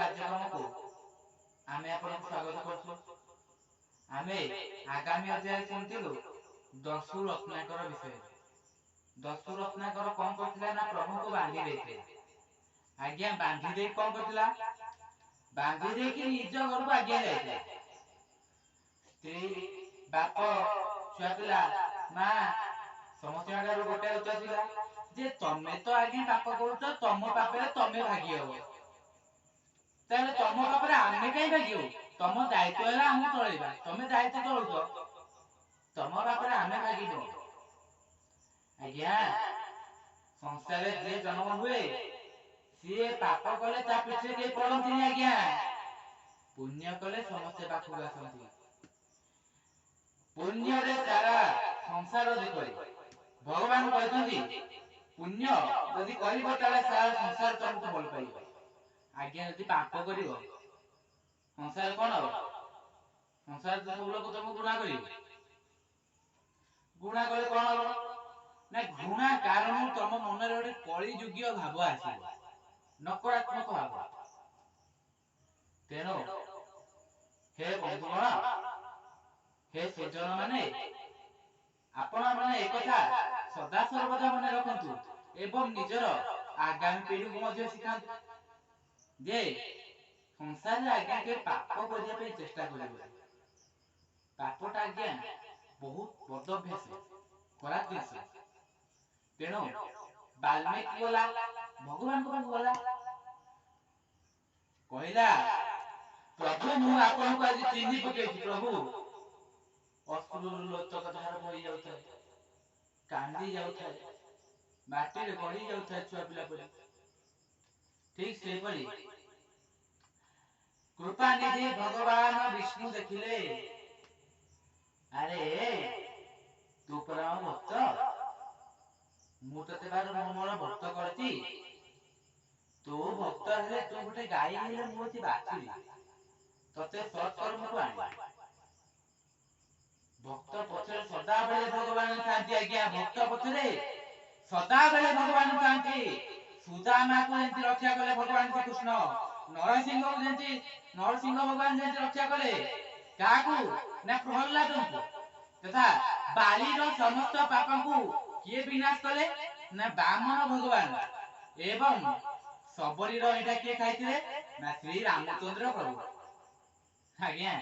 କାର୍ଯ୍ୟକ୍ରମକୁ ଆମେ ଆପଣଙ୍କୁ ସ୍ୱାଗତ କରୁଛୁ। ଆମେ ଆଗାମୀ ଅଧ୍ୟାୟ ଶୁଣିଥିଲୁ ଦସ୍ୟୁ ରତ୍ନାକର ବିଷୟରେ। ଦସ୍ୟୁ ରତ୍ନାକର କଣ କରିଥିଲା ନା ପ୍ରଭୁଙ୍କୁ ବାନ୍ଧି ଦେଇଥିଲା। ଆଜ୍ଞା, ବାନ୍ଧି ଦେଇ କଣ କରିଥିଲା? ବାନ୍ଧି ଦେଇକି ନିଜ ଘରକୁ ଆଜ୍ଞା ଯାଇଥିଲା। ସ୍ତ୍ରୀ, ବାପ, ଛୁଆ ପିଲା, ମା ସମସ୍ତଙ୍କ ଠାରୁ ଗୋଟେ ଉତ୍ତର ଥିଲା ଯେ ତମେ ତ ଆଜ୍ଞା ପାପ କରୁଛ, ତମ ପାପରେ ତମେ ଭାଗି ହବ, ତାହେଲେ ତମ ପାପରେ ଆମେ କାହିଁ ଭାଗି ହବୁ? ତମ ଦାୟିତ୍ୱ ହେଲା ଆମକୁ ଚଳେଇବା, ତମେ ଦାୟିତ୍ୱ ଚଳୁଛ, ତମ ପାପରେ ଆମେ ଭାଗିବ। ଆଜ୍ଞା, ସଂସାରରେ ଯିଏ ଜନ୍ମ ହୁଏ ସିଏ ପାପ କଲେ ତା ପିଠିରେ କେହି ପଡନ୍ତିନି ଆଜ୍ଞା, ପୁଣ୍ୟ କଲେ ସମସ୍ତେ ପାଖକୁ ଆସନ୍ତି। ପୁଣ୍ୟରେ ସାରା ସଂସାର ଯେପରି ଭଗବାନ କହିଛନ୍ତି, ପୁଣ୍ୟ ଯଦି କରିବ ତାହେଲେ ସାରା ସଂସାର ତମକୁ ଭଲ ପାଇବ। ଆଜ୍ଞା, ଯଦି ପାପ କରିବ ସଂସାର କଣ ହବ? ସଂସାର ତ ସବୁ ଲୋକ ତମକୁ ଘୃଣା କରିବେ। ଘୃଣା କଲେ କଣ ହବ ନା ଘୃଣା କାରଣରୁ ତମ ମନରେ ଗୋଟେ କଳିଯୁଗୀୟ ଭାବ ଆସିବ, ନକାରାତ୍ମକ ଭାବ। ତେଣୁ ହେ ବନ୍ଧୁଗଣ, ହେ ସଜ୍ଜନ ମାନେ, ଆପଣ ମାନେ ଏକଥା ସଦା ସର୍ବଦା ମନେ ରଖନ୍ତୁ ଏବଂ ନିଜର ଆଗାମୀ ପିଢିକୁ ମଧ୍ୟ ଶିଖାନ୍ତୁ ଯେ ସଂସାରରେ ଆଜ୍ଞା କେବେ ପାପ କରିବା ପାଇଁ ଚେଷ୍ଟା କରିବନି। ପାପଟା ଆଜ୍ଞା ବହୁତ ବଦ ଅଭ୍ୟାସ, ଖରାପ ଜିନିଷ। ତେଣୁ ବାଲ୍ମୀକି ଗଲା, ଭଗବାନଙ୍କ ପାଖକୁ ଗଲା, କହିଲା, ପ୍ରଭୁ ମୁଁ ଆପଣଙ୍କୁ ଆଜି ଚିହ୍ନି ପକେଇଛି ପ୍ରଭୁ। ଅଶ୍ରୁର ଲୋତକ ଧାର ବହି ଯାଉଥାଏ, କାନ୍ଦି ଯାଉଥାଏ, ମାଟିରେ ଗଢି ଯାଉଥାଏ ଛୁଆ ପିଲା ପରି। ଠିକ ସେହିପରି କୃପାନିଧି ଭଗବାନ ବିଷ୍ଣୁ ଦେଖିଲେ, ଆରେ ତୁ ପରା ମୋ ଭକ୍ତ, ମୁଁ ତତେ ବାର ମୋର ଭକ୍ତ କରିଛି, ତୋ ଭକ୍ତ ହେଲେ ତୁ ଗୋଟେ ଗାଈ ହେଲେ ମୁଁ ଅଛି ବାଛୁରୀ, ତତେ ସତ୍କର୍ମକୁ ଆଣିବି। ଭକ୍ତ ପଛରେ ସଦାବେଳେ ଭଗବାନ ଥାନ୍ତି ଆଜ୍ଞା, ଭକ୍ତ ପଛରେ ସଦାବେଳେ ଭଗବାନ ଥାନ୍ତି। ସୁଦାମାକୁ ଯେମିତି ରକ୍ଷା କଲେ ଭଗବାନ ଶ୍ରୀକୃଷ୍ଣ, ନରସିଂହକୁ ଯେମିତି ନରସିଂହ ଭଗବାନ ଯେମିତି ରକ୍ଷା କଲେ କାହାକୁ ନା ପ୍ରହ୍ଲାଦଙ୍କୁ, ତଥା ବାଲିର ସମସ୍ତ ପାପଙ୍କୁ କିଏ ବିନାଶ କଲେ ନା ବାମନ ଭଗବାନ, ଏବଂ ଶବରୀର ଏଇଟା କିଏ ଖାଇଥିଲେ ନା ଶ୍ରୀ ରାମଚନ୍ଦ୍ର ପ୍ରଭୁ। ଆଜ୍ଞା,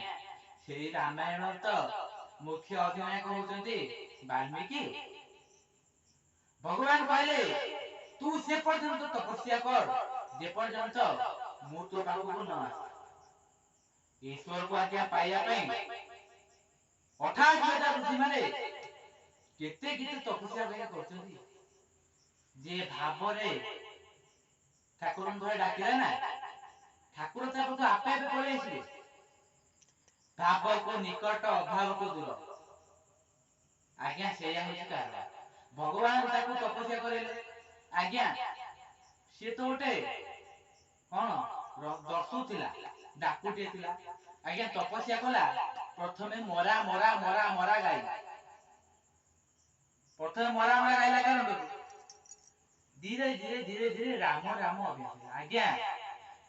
ସେଇ ରାମାୟଣ ତ ମୁଖ୍ୟ ଅଧିନାୟକ ହଉଛନ୍ତି ବାଲ୍ମୀକି। ଭଗବାନ କହିଲେ ତୁ ସେ ପର୍ଯ୍ୟନ୍ତ ତପସ୍ୟା କର ଯେ ପର୍ଯ୍ୟନ୍ତ ମୁଁ ତୋ ପାଖକୁ ନ ଆସେ। ଈଶ୍ୱରକୁ ଆଜ୍ଞା ପାଇବା ପାଇଁ 88,000 ଋଷି ମାନେ କେତେ କେତେ ତପସ୍ୟା ଆଜ୍ଞା କରୁଛନ୍ତି। ଯେ ଭାବରେ ଠାକୁରଙ୍କୁ ଘରେ ଡାକିଲା ନା ଠାକୁର ତା ପାଖକୁ ଆପେ ଆପେ ପଳେଇ ଆସିବେ। ଭାବକୁ ନିକଟ ଅଭାବକୁ ଦୂର। ଆଜ୍ଞା, ସେଇଆ ହଉଛି କାରଣ। ଭଗବାନ ତାକୁ ତପସ୍ୟା କରେଇଲେ। ଆଜ୍ଞା, ସିଏ ତ ଗୋଟେ କଣ ଦର୍ଶୁ ଥିଲା, ଡାକୁଟିଏ ଥିଲା। ଆଜ୍ଞା, ତପସ୍ୟା କଲା, ପ୍ରଥମେ ମରା ମରା ମରା ମରା ଗାଇଲା, ପ୍ରଥମେ ମରା ମରା ଗାଇଲା। କାରଣ ଧୀରେ ଧୀରେ ଧୀରେ ଧୀରେ ରାମ ରାମ ଅଭ୍ୟାସ ହେଲା। ଆଜ୍ଞା,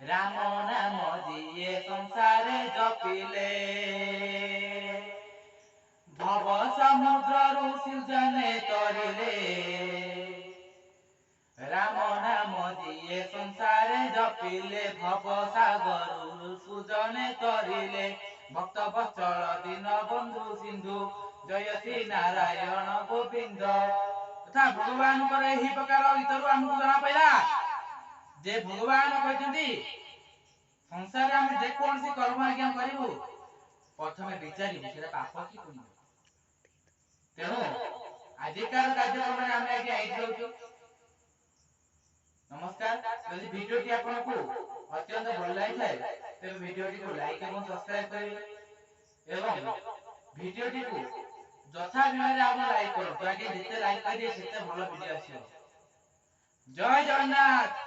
ରାମ ନାମ ଯିଏ ସଂସାରେ ଜପିଲେ, ଭବ ସମୁଦ୍ରରୁ ସୁଜନେ ତରିଲେ। ରାମ ନାମ ଯିଏ ସଂସାରେ ଜପିଲେ, ଭବ ସାଗରରୁ ସୁଜନେ ତରିଲେ। ଭକ୍ତ ବତ୍ସଳ ଦୀନ ବନ୍ଧୁ ସିନ୍ଧୁ, ଜୟ ଶ୍ରୀ ନାରାୟଣ ଗୋବିନ୍ଦ। ତଥା ଭଗବାନଙ୍କର ଏହି ପ୍ରକାର ଗୀତରୁ ଆମକୁ ଜଣା ପଇଲା ଯେ ଭଗବାନ କହିଛନ୍ତି ସଂସାରରେ ଆମେ ଯେକୌଣସି କର୍ମ ଆଜ୍ଞା କରିବୁ ପ୍ରଥମେ ବିଚାରିବୁ ସେଟା ପାପ କି ପୁଣ୍ୟ। ତେଣୁ ଆଜିକାର କାର୍ଯ୍ୟକ୍ରମରେ ଆମେ ଆଜ୍ଞା ଏଇଠି ରହୁଛୁ। ନମସ୍କାର। ଯଦି ଭିଡିଓଟି ଆପଣଙ୍କୁ ଅତ୍ୟନ୍ତ ଭଲ ଲାଗିଥାଏ ତେବେ ଭିଡିଓଟିକୁ ଲାଇକ୍ ଏବଂ ସବସ୍କ୍ରାଇବ କରିବେ ଏବଂ ଭିଡିଓଟିକୁ ଯଥା ବିମାନରେ ଆପଣ ଲାଇକ୍ କରନ୍ତୁ ଆଜ୍ଞା, ଯେତେ ଲାଇକ୍ କରିବେ ସେତେ ଭଲ ଭିଡିଓ ଆସିବ। ଜୟ ଜଗନ୍ନାଥ।